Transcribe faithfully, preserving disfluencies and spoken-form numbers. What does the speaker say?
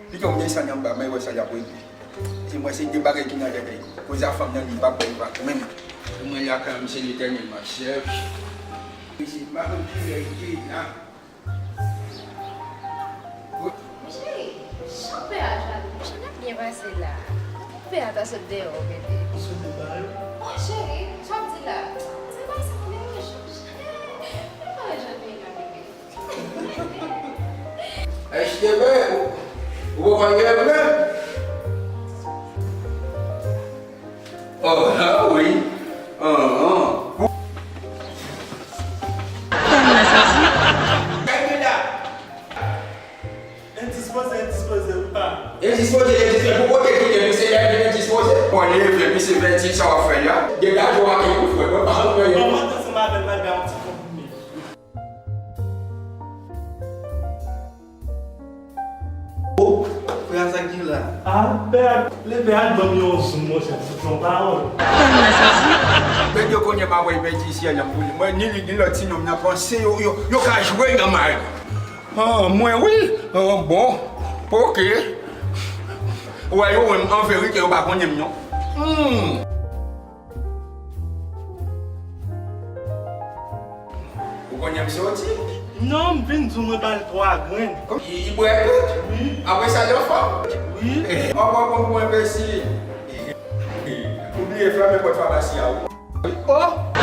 Pito m desann anba, mwen wè sa y ap regle. Se mwen se de bagay ki nan tèt li. Koz a fanm nan, li pa kwè, li pa kwè menm. Mwen lakay m, se Letènèl m ap sèvi. Mesye, pa konn kilè l te la. Cheri, jan pè a jalou. Jan n ap byen pase la. Pè a ta sot deyò, bebe. Sot deyò? Oh, cheri, sa w ap di la? Se pa sa, bebe. Cheri, pa jan nou ye la, bebe. H T V, ou, ou pa gen pwoblèm? Oh, ah wi. Ah, ah. Endispoze, endispoze, ou pa. Endispoze, endispoze, pou kote ki gen, misye lè vin endispoze. Bon, leve, misye vèti, sa w ap fè la? Degaje w ak yon frè, mwen pa antre yo. Mwen mande ansanm avè l, mwen bay yon ti konplime. Oh, frè a, sa k gen la? Ah, pè a, le pè a ban m yon zoom, monchè, m fout yon pawòl. Bèt yo konnen m ap wè bèt isi a, l ap boule. Mwen, ni li, ni lòt ti nonm nan panse yo, yo, yo ka jwe nan may. Ah, mwen wi. Ah, bon. Ok. Ou wè, yo wè m, an verite, yo pa konnen m, non. Hmm. Ou konnen m soti? Non, m vin di w mwen ba l twa grenn. Li, li bwè tout? Wi. Apre sa, l anfòm? Wi. Anfòm pou enbesil. Ou bliye fèmen pòt famasi a, wi. Oh!